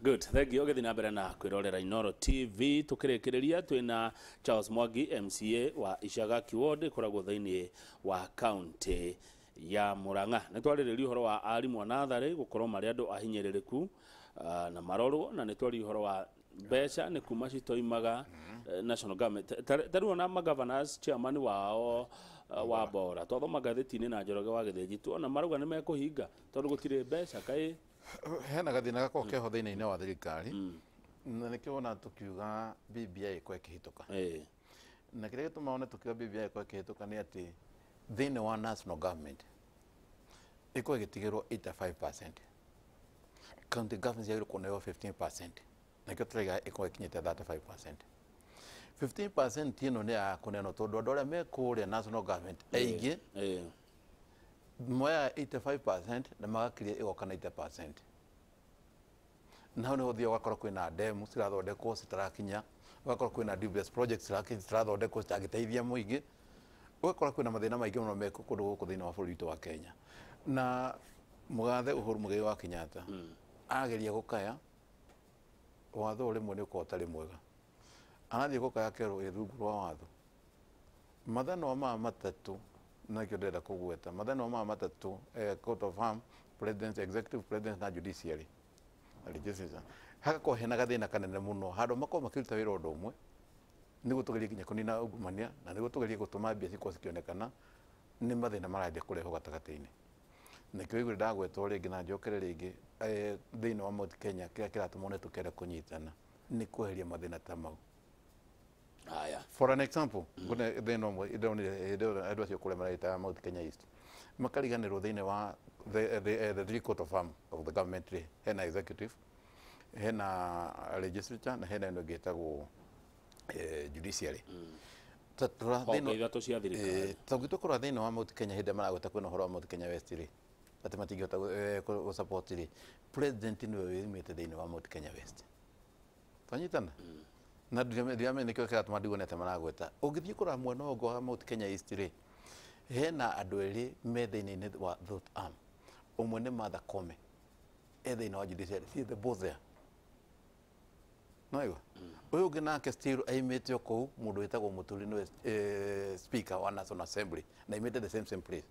Good, thank you. Ũgĩthiĩ na mbere na kwĩrorera Inooro TV, tũkĩrĩkĩrĩria twĩna Charles Mwangi, MCA wa Icagaki Ward, ĩkoragwo thĩinĩ wa county ya Murang'a. Nĩ twarĩrĩria ũhoro wa arimũ a natharĩ gũkorwo marĩ andũ ahinyĩrĩrĩku, na marorwo, na nĩ twaria ũhoro wa mbeca nĩ kuma citoimaga national government. Ta rĩu ona magovernors, chairman wao wa Bora, twathoma ngathĩti-inĩ na Njoroge wa Gĩthĩnji, tuona marauga nĩ mekũhinga tondũ gũtirĩ mbeca kaĩ. Hena gathĩna gakoragwo keho thĩinĩ-inĩ wa thirikari, na nĩkĩo wona tũkiuga BBI ĩkorwo ĩkĩhĩtũka. Na kĩrĩa gĩtũmaga one tũkiuga BBI ĩkorwo ĩkĩhĩtũka nĩ atĩ thĩinĩ wa national government ĩkorwo ĩgĩtigĩrwo 85%, county government ciagĩrĩirwo kũneo 15%, nakĩo tũraiga ĩkorwo ĩkinyĩte 35%. 15% ĩno nĩ ya kũneanwo tondũ andũ arĩa me kũrĩa national government aingĩ moyaga 85% na magakiria ĩgoka 90%. Na hau nĩho ũthiaga ũgakora kwĩna ndemu cirathondekwo citarakinya, ũgakora kwĩna dubious projects cirathondekwo citangĩteithia mũingĩ, ũgakora kwĩna mathĩna maingĩ mũno mekwo kũndũ gũkũ thĩinĩ wa bũrũri witũ wa Kenya. Na mũgathe Uhuru Muigai wa Kenyatta ageria gũkaya watho rĩmwe nĩ ũkoragwo ũtarĩ mwega, arathiĩ gũkaya kerwo ĩ rungu rwa watho mathanwa maya matatũ, nakĩo ndĩrenda kũgweta mathanwa maya matatũ, court of arm, president, executive, president na judiciary na legislature, hagakorwo hena gathĩna kanene mũno handũ makorwo makĩruta wĩra ũndũ ũmwe nĩguo tũgerie nginya kũnina ungumania na nĩguo tũgerie gũtũma mbia cikorwo cikĩonekana. Nĩ mathĩna maranjia kũrehwo gatagatĩ-inĩ. Nĩkĩo igũrũ ndagwetwo rĩngĩ na njokere rĩngĩ, thĩinĩ wa Mount Kenya kĩrĩa kĩratũma one tũkĩenda kũnyitana nĩ kweheria mathĩna ta mau. Haya. For an example, ngone thĩna ũmwe ndĩronire hĩndĩ ĩyo andũ acio kũrĩa maretaga Mount Kenya East makariganĩrwo thĩinĩ wa the three court of arm of the government rĩ, hena executive, hena legislature na hena ĩno ĩngĩ ĩtagwo judiciary. Honge ithatũ cia thirikari. Tũngĩtua kũrora thĩinĩ wa Mount Kenya hĩndĩ ĩrĩa maragweta kwĩna ũhoro wa Mount Kenya West rĩ, atĩ matingĩhota gũ support rĩ, president nĩwe wĩimĩte thĩinĩ wa Mount Kenya West. Twanyitana na ndiramenya nĩkĩo kĩratũma ndigwo nĩ atĩ maragweta. Ũngĩthiĩ kũrora mwena ũngĩ wa Mount Kenya East rĩ, hena andũ erĩ me thĩinĩ wa that arm. Ũmwe nĩ Martha Koome, e thĩinĩ wa judiciary, see the both there, no ũyũ ũngĩ nake still aimĩte o kũu, mũndũ wĩtagwo Mũturi, nĩwe speaker wa National Assembly na aimĩte the same place.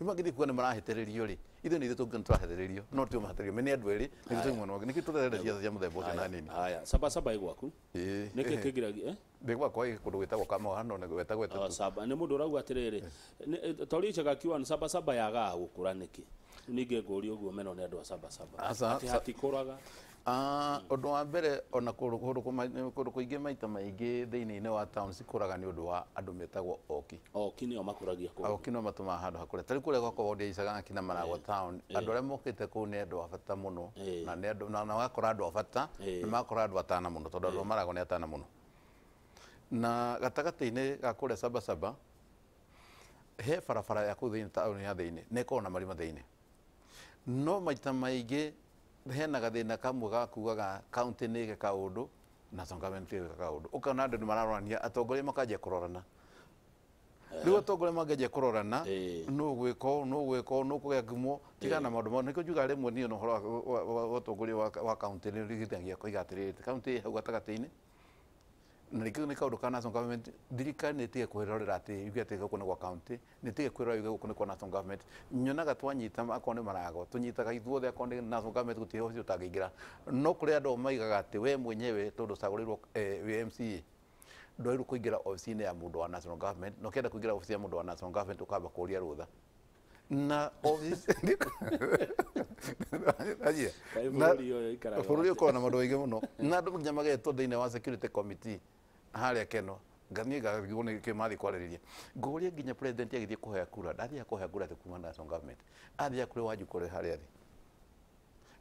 Rĩu mangĩthiĩ kuga nĩ marahĩtĩrĩrio rĩ, ithuĩ nĩ ithuĩ tũngĩ tũrahĩtĩrĩrio, no tio mahĩtĩrĩrio me nĩ andũ erĩ nĩ ithuĩ mwena ũngĩ. Nĩkĩo tũrerera ciaca cia mũthemba ũcio na nini. Haya, Saba Saba ĩ gwaku? Nĩkĩ kĩgiragia? Ndĩ gwakwa ĩ kũndũ gwĩtagwo Kamũhano na gwĩtagwo Oh, ĩtatũ. Saba nĩ mũndũ ũrauga atĩrĩrĩ, tori Icagaki one, Saba Saba yagaga gũkũra nĩkĩ? Ningĩ ngũria ũguo meno nĩ andũ a Saba Saba. Aca, atĩ hatikũraga. Ah, ũndũ wa mbere, ona kũndũ kũingĩ maita maingĩ thĩinĩ-inĩ wa town cikũraga nĩ ũndũ wa andũ metagwo oki. Oki nĩo makũragia kũndũ. Oki no matũmaga handũ hakũre. Ta rĩu kũrĩa gwakwa wodi ya Icagaki na Maragwa town, andũ arĩa mokĩte kũu nĩ andũ a bata mũno, na nĩ andũ na wakora andũ a bata na makora andũ atana mũno, tondũ andũ a Maragwa nĩ atana mũno. Na gatagatĩ-inĩ ga kũrĩa Saba Saba he barabara ya kũu thĩinĩ taũni ya thĩinĩ na ĩkoragwo na marima thĩinĩ, no maita maingĩ hena gathĩna kamwe ga kugaga county nĩ ĩke kaũndũ na government ĩke kaũndũ, ũkona andũ nĩ mararorania, atongoria makanjia kũrorana. Rĩu atongoria mangĩanjia kũrorana, nũ gwĩka ũũ, nũ gwĩka ũũ, nũ kũgĩa ngumo, tigana na maũndũ mau. Nĩkĩo njugaga rĩmwe niĩ na ũhoro wa ũtongoria wa county nĩ ũrigithagia kũiga atĩrĩrĩ, county ĩ hau gatagatĩ-inĩ na nĩkĩo nĩ kaũndũ ka national government. Thirikari nĩ ĩtige kwĩrorera atĩ yuge atĩ gũkũ nĩ gwa county, nĩ ĩtige kwĩrora yuge gũkũ nĩ kwa national government. Nyonaga twanyita akorwo nĩ Marago tũnyitaga ithuothe, akorwo nĩ national government gũtirĩ ũcio ũtangĩingĩra. No kũrĩ andũ maigaga atĩ we mwenyewe tondũ ũcagũrĩirwo wĩ MCA ndwagĩrĩirwo kũingĩra obici-inĩ ya mũndũ wa national government, na ũkĩenda kũingĩra obici ya mũndũ wa national government ũkamba kũria rũtha na obici. Kaĩ bũrũri ũyũ ũikaraga Bũrũri ũkoragwo na maũndũ maingĩ mũno, na andũ nginya magetwo thĩinĩ wa security committee harĩa Keno ngathiĩ ngagwo nĩ kĩ mathiĩ kwarĩrĩria. Ngũria nginya president agĩthiĩ kũhoya kura, ndathiaga kũhoya kura atĩ kuma national government, athiaga kũrĩ Wanjikũ ũrĩa harĩa thĩ.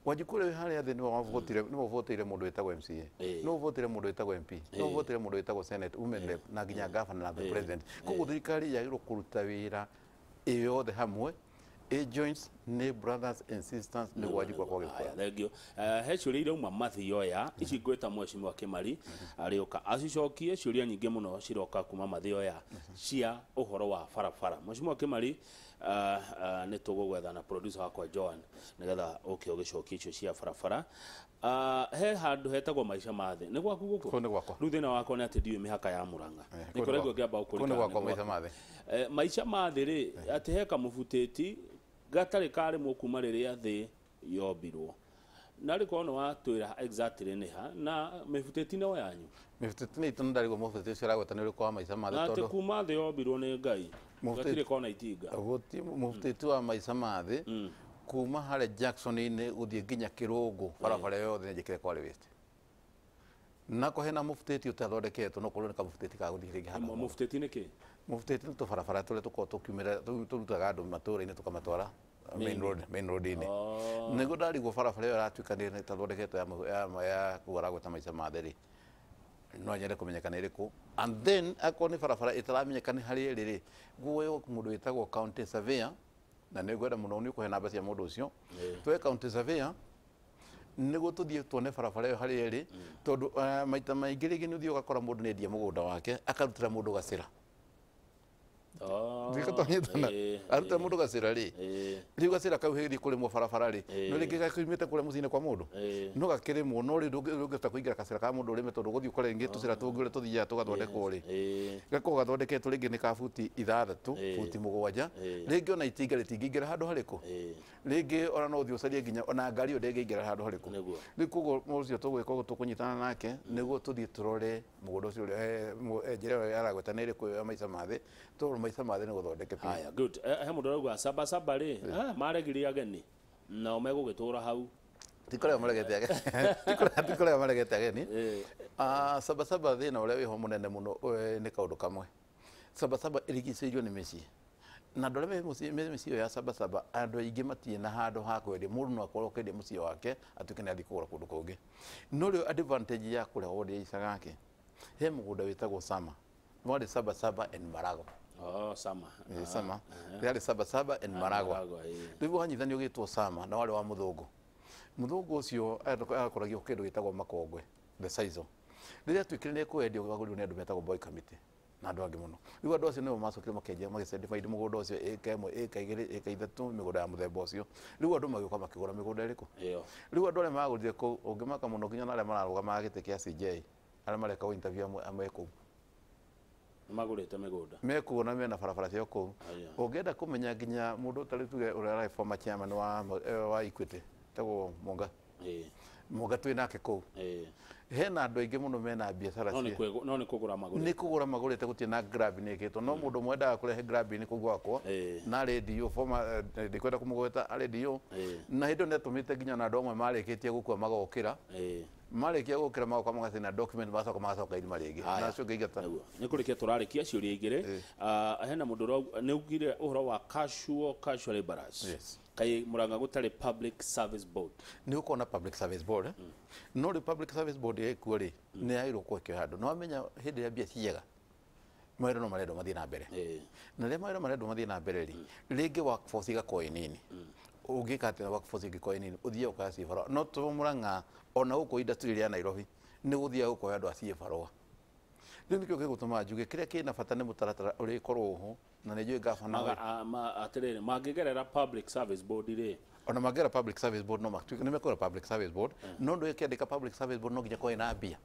Wanjikũ ũrĩa harĩa thĩ nĩwe wavotire, nĩwe ũvotĩire mũndũ wĩtagwo MCA, nĩwe ũvotĩire mũndũ wĩtagwo MP, nĩwe ũvotĩire mũndũ wĩtagwo senate women rep na nginya governor na the president. Koguo thirikari yagĩrĩirwo kũruta wĩra ĩ yothe hamwe, ĩ joints Nĩ brothers and sisters nĩ wanjikwa kwa gĩkũyũ. Thank you. He ciũria irauma Mathioya ici ngwĩta mheshimiwa Kimari arĩũka acicokie. Ciũria nyingĩ mũno ciroka kuma Mathioya cia ũhoro wa barabara. Mheshimiwa Kimari, nĩ tũgũgwetha na producer wakwa Joan nĩgetha ũke ũgĩcokie icio cia barabara. He handũ hetagwo Maica ma Thĩ, nĩ gwaku gũkũ? Kũu nĩ gwakwa. Rĩu thĩna wakwa nĩ atĩ ndiũĩ mĩhaka ya Murang'a. Kũu nĩ nĩ kũrĩa gwakwa. ngĩamba Kũu nĩ gwakwa Maica ma Thĩ. Maica ma Thĩ rĩ, atĩ he kamũbutĩti gatarĩ karĩmwo kuma rĩrĩa thĩ yombirwo, na rĩ korwo nĩ watwĩra exactly nĩ ha, na mĩbutĩti no yanyu? Mĩbutĩti nĩ itũ, nĩ ndarigwo mũbutĩti ũcio aragweta nĩ ũrĩkũ wa Maica ma Thĩ. Na atĩ Tondũ kuma thĩ yombirwo nĩ Ngai gatirĩ kona itinga. Gũti mũbutĩti wa Maica ma Thĩ. Kuma harĩa Jackson-inĩ gũthiĩ nginya Kĩrũngũ, barabara yothe nĩ njĩkĩre quarry waste, nako hena mũbutĩti ũtathondeketwo, no korwo nĩ kamũbutĩti ka gũthiĩ rĩngĩ handũ hamwe. Mũbutĩti nĩ kĩ? Mũbutĩti nĩ tũbarabara tũrĩa tũkoragwo tũkiumĩra tũrutaga andũ matũũra-inĩ tũkamatwara main road, main road-inĩ. Nĩguo ndarigwo barabara ĩyo ĩratuĩka nĩ ĩtathondeketwo ya kũu aragweta Maica ma Thĩ rĩ, no nyende kũmenyeka nĩ ĩrĩkũ. And then akorwo nĩ barabara ĩtaramenyeka nĩ harĩa ĩrĩ rĩ, guoywo mũndũ wĩtagwo county surveyor, na nĩ ngwenda mũno nĩ ũkũhe namba cia mũndũ ũcio. Tuoe county surveyor nĩguo tũthiĩ tuone barabara ĩyo harĩa ĩrĩ, tondũ maita maingĩ rĩngĩ nĩ ũthiĩ ũgakora mũndũ nĩ endia mũgũnda wake akarutĩra mũndũ gacĩra. Twanyitana, arutĩra mũndũ gacĩra rĩ, rĩu gacĩra kau gĩgĩthiĩ kũrĩmwo barabara rĩ, no rĩngĩ gakiumĩte kũrĩa mũciĩ-inĩ kwa mũndũ, no gakĩrĩmwo, no rĩu ndũngĩhota kũingĩra gacĩra ka mũndũ ũrĩme, tondũ gũthiĩ ũkore rĩngĩ tũcĩra tũngĩ ũrĩa tũthiaga tũgathondekwo rĩ, gakorwo gathondeketwo rĩngĩ nĩ ka buti 6, buti 7, rĩngĩ ona itinga rĩtingĩingĩra handũ harĩkũ, rĩngĩ ona no ũthiĩ ũcarie nginya ona ngari ĩyo ndĩngĩingĩra handũ harĩkũ. Rĩu koguo mũndũ ũcio tũgwĩka ũguo, tũkũnyitana nake nĩguo tũthiĩ tũrore mũgũnda ũcio ũrĩa, njĩra ĩyo aragweta nĩ ĩrĩkũ ya Maica ma Thĩ, tondũ Maica ma Thĩ nĩ gũthondeke biũ. Haya, good. He mũndũ arauga Sabasaba rĩ, maregire ageni nao megũgĩtũra hau. Ti kũrĩa maregete ageni, ti kũrĩa maregete ageni. Sabasaba thĩna ũrĩa wĩho mũnene mũno nĩ kaũndũ kamwe. Sabasaba ĩrigicĩirio nĩ mĩciĩ, na andũ arĩa me mũciĩ, me mĩciĩ ĩyo ya Sabasaba, andũ aingĩ matirĩ na handũ ha kwendia. Mũndũ no akorwo akĩendia mũciĩ wake atuĩke nĩ athiĩ kũgũra kũndũ kũngĩ. No rĩu advantage ya kũrĩa ward ya Icagaki, he mũgũnda wĩtagwo Sama, warĩ Sabasaba and Marago. Oh, Sama. Sama yarĩ Sabasaba and Maragwa. Maragwa, ĩĩ. Rĩu wanyithanio gĩtwo Sama na warĩ wa mũthũngũ. Mũthũngũ ũcio akoragio kĩndũ gĩtagwo makongwe, the sisal. Rĩrĩa atuĩkire nĩ ekwendio, wagũrirwo nĩ andũ metagwo boy committee na andũ angĩ mũno. Rĩu andũ acio nĩo macokire makĩendia, magĩcertify mũgũnda ũcio ĩka 1, ĩka 2, ĩka 3, mĩgũnda ya mũthemba ũcio. Rĩu andũ magĩũka makĩgũra mĩgũnda ĩrĩkũ? Ĩyo. Rĩu andũ arĩa magũrire kũu, ũngĩmaka mũno nginya na arĩa mararũgamaga gĩtĩ kĩa CJ, arĩa mareka interview amwe kũu. Nĩ magũrĩte mĩgũnda. Mekuo na mena barabara cio kũu. Aya. Ũngĩenda kũmenya nginya mũndũ tarĩ tuge ũrĩa ararĩ former chairman wa Equity tagwo Monga. Monga twĩ nake kũu. Hena andũ aingĩ mũno mena biacara No nĩ no nĩ kũgũra magũrĩte. Nĩ kũgũra magũrĩte, gũtirĩ na grab nĩ ĩkĩtwo, no mũndũ ũmwe endaga kũrehe grab nĩ kũu gwakwa, na arĩ DO former, ndikwenda kũmũgweta, arĩ DO, na hĩndĩ ĩyo nĩatũmĩte nginya na andũ amwe marĩkĩtie gũkua magokĩra, marĩkia gũkĩra magoka magacaina document, magacoka magacoka irima rĩngĩ na acio ngĩingata. Nĩguo nĩ kũrĩkia tũrarĩkia ciũria igĩrĩ. Hena mũndũ nĩ ugire ũhoro wa casual laborers. Yes. Kaĩ Murang'a gũtarĩ public service board? Nĩ ũkorwo na public service board, no rĩu public service board ĩkuo rĩ, nĩ yagĩrĩirwo kũrekio handũ. Nĩ wamenya hĩndĩ ĩrĩa mbia ciega, mawĩra no marendwo mathiĩ na mbere, na rĩrĩa mawĩra marendwo mathiĩ na mbere rĩ, rĩngĩ workforce ĩgakorwo ĩ nini. Ũngĩka atĩa workforce ĩngĩkorwo ĩ nini? Ũthiĩ ũkoya cibarũa. No to Murang'a, ona gũkũ industry ya Nairobi nĩ gũthiaga gũkoya andũ a cibarũa. Rĩu nĩkĩo gĩgũtũma njuge kĩrĩa kĩna bata nĩ mũtaratara ũrĩkorwo ho, na nĩ njũĩ gabana Atĩrĩrĩ, mangĩgerera public service board rĩ? Ona mangĩgera public service board, no matuĩke nĩ mekũgera public service board, no ndũgĩkĩandĩka public service board no nginya korwo ĩna mbia.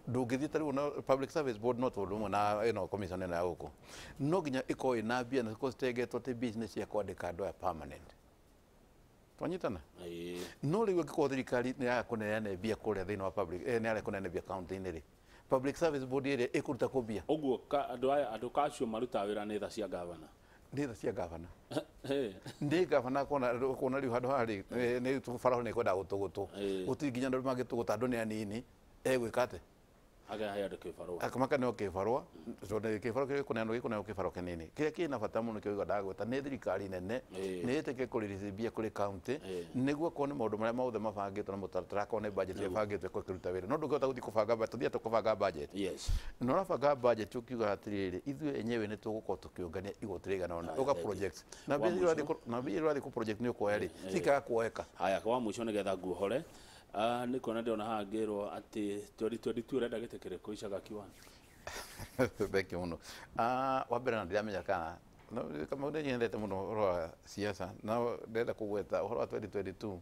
Ndũngĩthiĩ ta rĩu na public service board, no tondũ ũmwe na ĩno commission ĩno ya gũkũ, no nginya ĩkorwo ĩna mbia na cikorwo citengetwo atĩ business cia kwandĩka andũ aya permanent. Twanyitana? No rĩu angĩkorwo thirikari nĩ yaga kũneana mbia kũrĩa thĩinĩ wa public, nĩ yaga kũneana mbia county-inĩ rĩ, public service board ĩrĩa ĩkũruta kũ mbia? Ũguo andũ aya, andũ kacio marutaga wĩra nĩ tha cia gavana? Nĩ tha cia gavana. Nĩ gavana kuona rĩu handũ haha rĩ, nĩ barabara nĩ kwenda gũtũgũtwo, gũtirĩ nginya andũ mangĩtũgũta, andũ nĩ anini, egwĩka atĩ Akaheana kĩbarũa. Makaneo kĩbarũa, tondũ kĩbarũa kĩrĩa gĩkũneanwo gĩkũneanwo kĩbarũa kĩnini. Kĩrĩa kĩna bata mũno kĩo ndagweta nĩ thirikari nene nĩ ĩtĩke kũrĩrĩcia mbia kũrĩ county, nĩguo kuona maũndũ marĩa mothe mabangĩtwo na mũtaratara, akorwo nĩ budget ĩbangĩtwo ĩkũruta wĩra. No ndũngĩhota gũthiĩ kũbanga budget, tũthiĩ kũbanga budget. Na ũrabanga budget ũkiuga atĩrĩrĩ, ithuĩ enyewe nĩ tũgũkorwo tũkĩũngania igoti rĩigana ũna, ũga project na mbia iria ũrathiĩ kũ project nĩ ũkuoya rĩ, cikaga kuoeka. Haya, kwa mũico nĩgetha nguohore, nĩ kuona ndĩrona haha ngĩrwo atĩ 2022 ũrenda gĩtĩ kĩrĩkũ Icagaki 1? Thank you mũno. Wa mbere na ndiramenya kana Kamau nĩ nyendete mũno ũhoro wa siasa, na ndĩrenda kũgweta ũhoro wa 2022,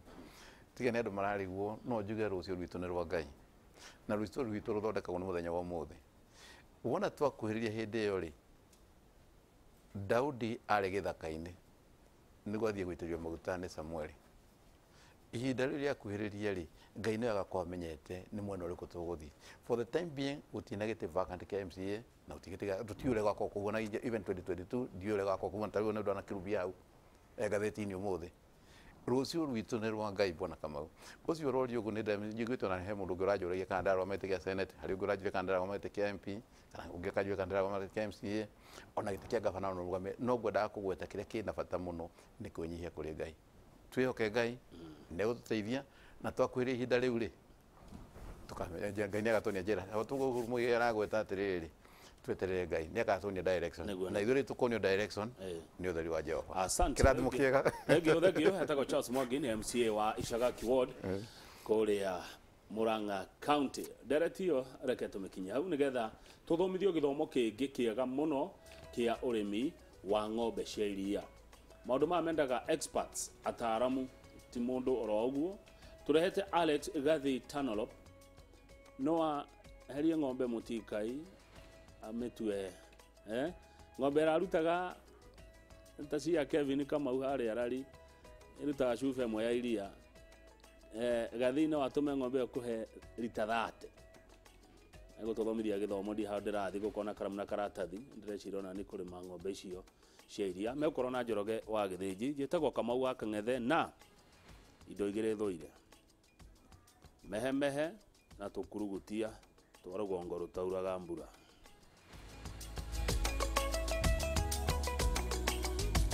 tiga nĩ andũ mararigwo, no njuge rũciũ rwitũ nĩ rwa Ngai, na rũciũ rwitũ rũthondekagwo nĩ mũthenya wa ũmũthĩ. Wona twakuhĩrĩria hĩndĩ ĩyo rĩ, Daudi arĩ gĩthaka-inĩ nĩguo athiĩ gũitĩrĩrio maguta nĩ Samueli. Ihinda rĩu rĩakuhĩrĩria rĩ, Ngai nĩwe agakorwo amenyete nĩ mwena ũrĩkũ tũgũthiĩ. For the time being gũtirĩ na gĩtĩ vacant kĩa MCA, na gũtirĩ tũtiũĩ ũrĩa gũgakorwo kũguo, na even 2022 ndiũĩ ũrĩa gũgakorwo kũguo, na tarĩu nĩ ndona kĩrubia hau ngathĩti-inĩ ũmũthĩ. Rũciũ rwitũ nĩ rwa Ngai, bwana Kamau. Ũcio ũroria ũguo nĩ njiguĩte ona he mũndũ ũngĩ ũranjũragia kana ndarũgama gĩtĩ kĩa Senate, harĩ ũngĩ ũranjũria kana ndarũgama gĩtĩ kĩa MP, kana ũngĩ akanjũria kana ndarũgama gĩtĩ kĩa MCA, ona gĩtĩ kĩa gavana no rũgame. No ngwendaga kũgweta kĩrĩa kĩna bata mũno nĩ kwĩnyihia kũrĩ Ngai. Twĩhoke Ngai nĩ egũtũteithia, na twakuhĩrĩria ihinda rĩu rĩ, tũkamenya Ngai nĩ agatuonia njĩra. Tũguo Mũigĩ aragweta atĩrĩrĩ, tweterere Ngai nĩ agatuonia direction, na ithuĩ rĩ tũkuonio direction nĩ ũtheri wa Jehova. Asante. Kĩrathimo kĩega. Thank you, thank you. Etagwo Charles Mwangi, nĩ MCA wa Icagaki Ward kũrĩa Murang'a County. Ndereti ĩyo reke tũmĩkinye hau nĩgetha tũthomithio gĩthomo kĩngĩ kĩega mũno kĩa ũrĩmi wa ng'ombe cia iria. Maũndũ maya mendaga experts, ataaramu, ti mũndũ oro ũguo. Tũrehete Alex Gathi Tanolop, no aherie ng'ombe mũtikai amĩtue, ng'ombe ĩrarutaga ta cia Kevin Kamau harĩa rari ĩrutaga cuba ĩmwe ya iria, Gathi no atũme ng'ombe ĩyo kũhe rita 30. Egũtũthomithia gĩthomo, ndi hau ndĩrathiĩ gũkorwo na karamu na karatathi, ndĩreciria ona nĩ kũrĩma ng'ombe icio cia iria. Megũkorwo na Njoroge wa Gĩthĩnji. Njĩtagwo Kamau wa Kang'ethe, na indo igĩrĩ thũire, mehemehe na tũkurugutia twa rũgongo rũtauraga mbura.